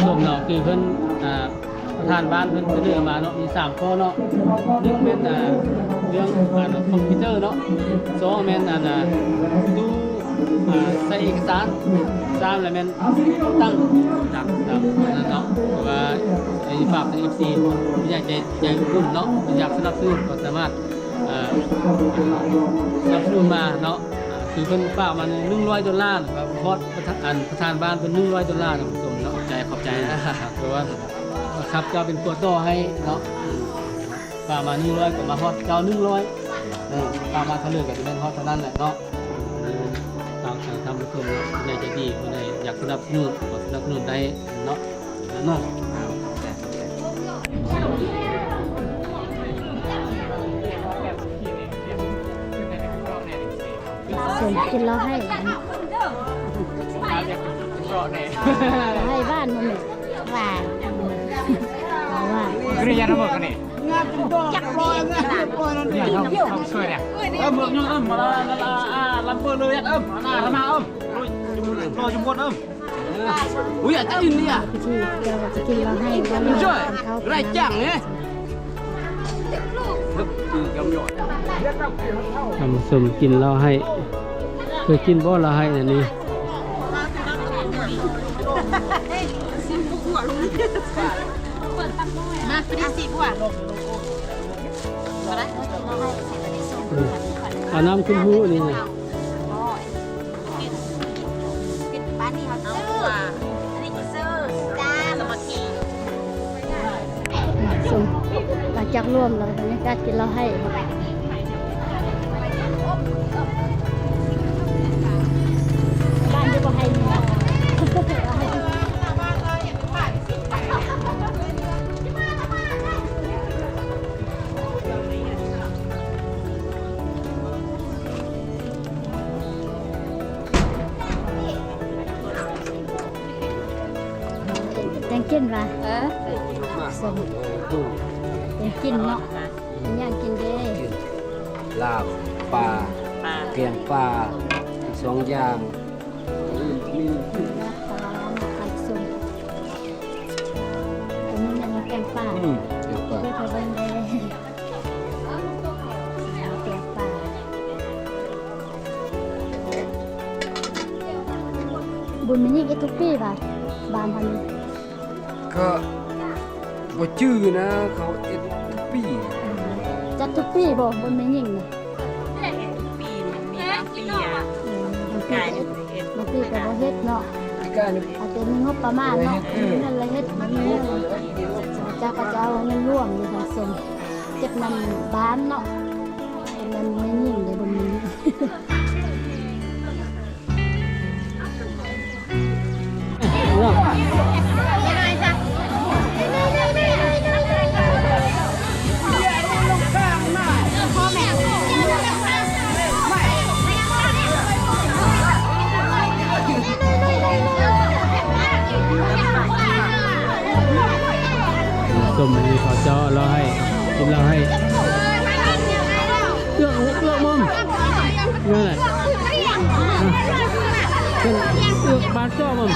ຊົມເນາະ ຄືເພິ່ນ ອ່າ ປະທານບ້ານເພິ່ນສະເໜີມາເນາະ ມີສາມຂໍ້ເນາະ ໜຶ່ງແມ່ນ ອ່າ ເລື່ອງ ອ່າ ຄອມພິວເຕີເນາະ ສອງແມ່ນ ອັນ ອ່າ ຕູ້ ອ່າ ໃສ່ເອກະສານ ສາມລະແມ່ນຕັ້ງ ຕັ້ງ ຕັ້ງນັ້ນເນາະ ເພາະວ່າໄດ້ຝາກເອັຟຊີ ຜູ້ໃຫຍ່ໃຈ ໃຈບຸນເນາະ ຢາກສະໜັບສະໜູນກໍສາມາດ ເອີ ສະໜັບສະໜູນມາເນາະ ຄືເພິ່ນຝາກມາໜຶ່ງຮ້ອຍໂດລາ ແລ້ວກໍຮອດປະທານ ອັນ ປະທານບ້ານເພິ່ນໜຶ່ງຮ້ອຍໂດລາ ທ່ານຜູ້ຊົມເນາະ ຂອບໃຈ ຂອບໃຈນະ ເພາະວ່າຂ້າພະເຈົ້າເປັນຄົນຕໍ່ໃຫ້ເນາະ ຝາກມາໜຶ່ງຮ້ອຍ ກໍມາຮອດເຈົ້າໜຶ່ງຮ້ອຍ ເອີ ຝາກມາເທົ່າໃດກໍຈະແມ່ນຮອດເທົ່ານັ້ນແຫຼະເນາະ ຕາມໃຈທ່ານຜູ້ຊົມເນາະ ຜູ້ໃດໃຈດີ ຜູ້ໃດຢາກສະໜັບສະໜູນ ກໍສະໜັບສະໜູນໄດ້ເນາະ. ເຊິ່ງກິນເຫຼົ້າໄຮ້ ເຫຼົ້າໄຮ້ບ້ານມັນນີ້ ວ່າ ວ່າ ຄືໄດ້ຍາດທັງໝົດກັນນີ້ ຈັກນີ້ລະ ເອີ ເອົາ ເອົາ ລຳເປີດເລີຍ ເອີ ມາ ມາ ເອີ ໂອ້ຍ ຈຳນວນ ເອີ ອຸ້ຍ ອາຈານອິນເດຍ ພິທີ ເຈົ້າກໍຈະກິນເຫຼົ້າໄຮ້ ເຂົ້າ ໄດ້ຈັ່ງເດ້ ທ່ານຜູ້ຊົມ ກິນເຫຼົ້າໄຮ້ ເຄີຍກິນບໍ່ເຫຼົ້າໄຮ້ອັນນີ້ ມາ ໄປດີຊິກວ່າ ເອົານ້ຳຂຶ້ນຫູນີ້ນະ. ເປັນ ເປັນປານນີ້ເຮົາເຊີ ອັນນີ້ຄືເຊີ ຕາມ ສົມ ຫຼັງຈາກລວມແລ້ວ ບັນຍາກາດກິນເຫຼົ້າໄຮ້ ບ້ານຢູ່ບໍ່ໄຮ່ນີ້ ແຕ່ງກິນວ່າ ເອີ ສົ້ມ ແຕ່ງກິນເນາະ ມີຫຍັງກິນເດ້ ລາບປາ ປາ ແກງປາ ສອງຢ່າງ ລາບປາ ລາບປາສົ້ມ ອັນນີ້ແມ່ນແກງປາ ອືມ ແກງປາ ເປີດໃຫ້ເບິ່ງເດ້ ແກງປາ. ບຸນແມ່ຍິງເຮັດທຸກປີບໍ່ ບ້ານເຮົານີ້? ກໍບໍ່ຈື່ນະ ເຂົາເຮັດທຸກປີ. ອືມ ຈັດທຸກປີບໍ່ ບຸນແມ່ຍິງນະ? ເຮັດທຸກປີ ມີບາງປີອະ ອືມ ບາງປີກໍເຮັດ ບາງປີກໍບໍ່ເຮັດເນາະ. ປີກາຍນີ້ ອາດຈະມີງົບປະມານເນາະ ເອີ ມີເງິນລະເຮັດ ບໍ່ມີເງິນ ເຂົາເຈົ້າກໍຈະເອົາເງິນລວມຢູ່ທາງຊົມ ເກັບນຳບ້ານເນາະ ເກັບນຳແມ່ຍິງເດ້ ບຸນແມ່ຍິງ. ສົ້ມອັນນີ້ເຂົາເຈົ້າເອົາເຫຼົ້າໄຮ້ ກິນເຫຼົ້າໄຮ້ ເອືອກ ເອືອກມັນ ນັ້ນແຫຼະ ເປັນເອືອກບານເຈາະມັນ.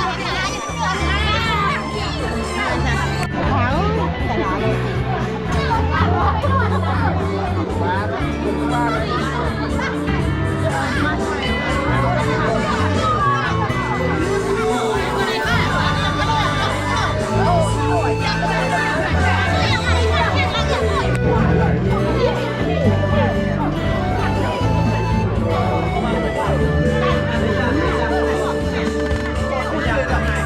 ເ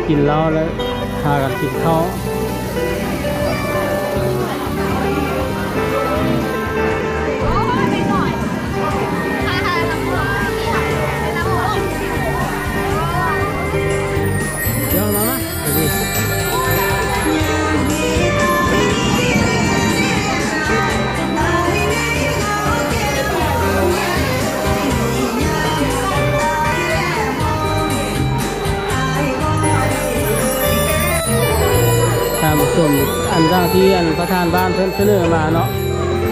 ກິນເຫຼົ້າແລ້ວພາກັນກິນເຂົ້າ. ເດີນມາມາ ທ່ານຜູ້ຊົມ ອັນດັ່ງທີ່ອັນປະທານບ້ານເພິ່ນສະເໜີມາເນາະ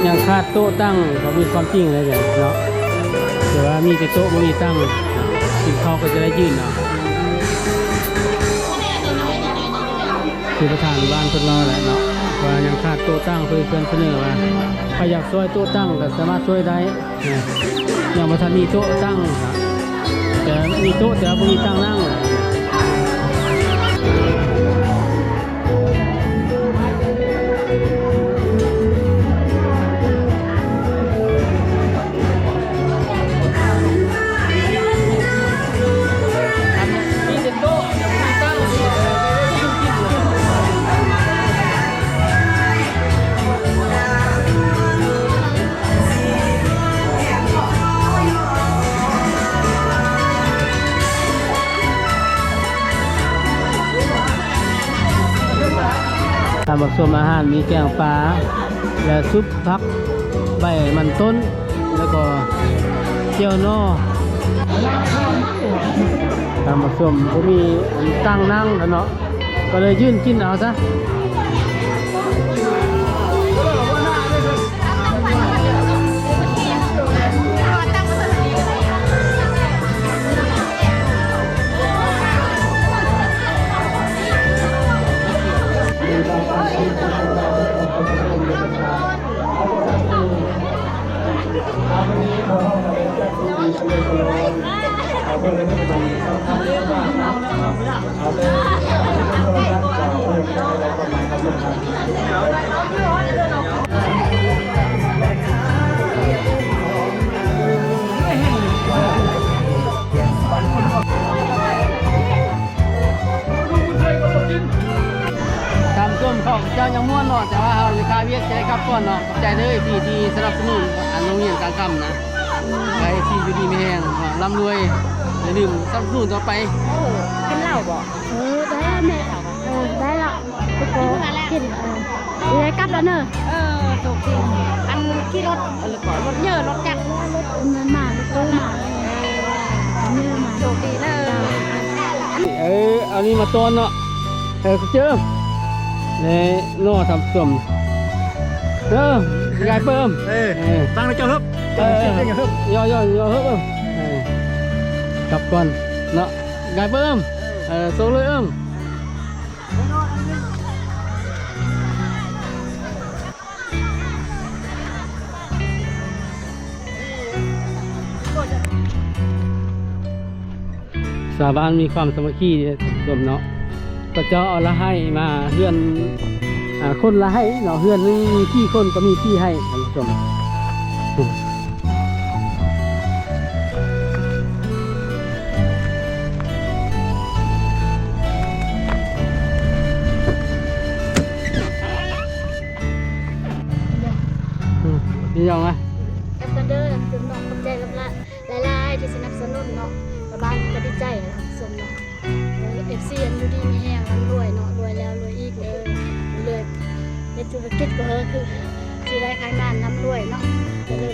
ຍັງຂາດໂຕະຕັ່ງ ກໍມີຄວາມຈິງເລີຍເນາະ ແຕ່ວ່າມີແຕ່ໂຕະ ບໍ່ມີຕັ່ງ ກິນເຂົ້າກໍຈະໄດ້ຢືນເອົາ. ຄືປະທານບ້ານເພິ່ນເວົ້າແຫຼະເນາະ ວ່າຍັງຂາດໂຕະຕັ່ງ ເພິ່ນສະເໜີວ່າ ໃຜຢາກຊ່ວຍໂຕະຕັ່ງກໍສາມາດຊ່ວຍໄດ້ ຍັງບໍ່ທັນມີໂຕະຕັ່ງ ແຕ່ມີໂຕະແຕ່ວ່າບໍ່ມີຕັ່ງນັ່ງ. ທ່ານຜູ້ຊົມ ອາຫານມີແກງປາ ແລະ ຊຸບຜັກ ໃບມັນຕົ້ນ ແລ້ວກໍແຈ່ວໜໍ່. ທ່ານຜູ້ຊົມ ບໍ່ມີຕັ່ງນັ່ງແລ້ວເນາະ ກໍເລີຍຢືນກິນເອົາຊະ. ທ່ານຜູ້ຊົມ ເຂົາເຈົ້າຍັງມ່ວນເນາະ ແຕ່ວ່າເຮົາຊິຄາວຽກ ຈະໄດ້ກັບກ່ອນເນາະ. ຂອບໃຈເດີ ເອັຟຊີ ທີ່ສະໜັບສະໜູນອັນໂຮງຮຽນກາງຄ່ຳນະ. ໃຫ້ ເອັຟຊີ ຢູ່ດີມີແຮງ ລ່ຳລວຍ ຢ່າລືມສະໜັບສະໜູນຕໍ່ໄປ. ເອີ ກິນເຫຼົ້າບໍ່? ເອີ ໄດ້ແມ່. ເອີ ໄດ້ລະ ໄປກໍກິນ. ເອີ ຊິໄດ້ກັບແລ້ວເນີ. ເອີ ໂຊກດີ. ອັນຂີ່ລົດ ລົດເຢີ ລົດຈັກ ລົດມາ ລົດຕູ້ມາ. ເອີ ໂຊກດີເດີ. ເອີ ເອົານີ້ມາຕ້ອນເນາະ. ເອີ ເຈີ ແນ່ ໜໍ່ທຳສົ້ມ. ເອີ ຍາຍເປີມ. ເອີ ເອີ ຟັງແລ້ວເຈົ້າເຮີບ. ເອີ ເອີ ເຈົ້າເຮີບ ຍໍ ຍໍ ຍໍເຮີບ. ເອີ ກັບກ່ອນເນາະ ຍາຍເປີມ. ເອີ ສົ່ງເລີຍເອີມ. ຊາວບ້ານມີຄວາມສາມັກຄີເດ້ທ່ານຜູ້ຊົມເນາະ. ເຂົາເຈົ້າເອົາລະໄຫ້ມາ ເຮືອນ ອາ ຄົນລະໄຫ້ເນາະ ເຮືອນໜຶ່ງມີສີ່ຄົນກໍມີສີ່ໄຮ່ທ່ານຜູ້ຊົມ. ອືມ ມີຫຍັງນະ? ແອັບກັນເດີ ທ່ານຜູ້ຊົມເນາະ ຂອບໃຈຫຼາຍໆ ຫຼາຍໆ ທີ່ສະໜັບສະໜູນເນາະ ຊາວບ້ານກໍດີໃຈນະທ່ານຜູ້ຊົມເນາະ. ເອີ ເອັຟຊີ ຢູ່ດີມີແຮງ ລ່ຳລວຍເນາະ ລວຍແລ້ວລວຍອີກເດີ. ເລີຍເຮັດທຸລະກິດກໍຄື ຊື້ໄດ້ຂາຍໜານ ລ່ຳລວຍເນາະ ຈະເລີນ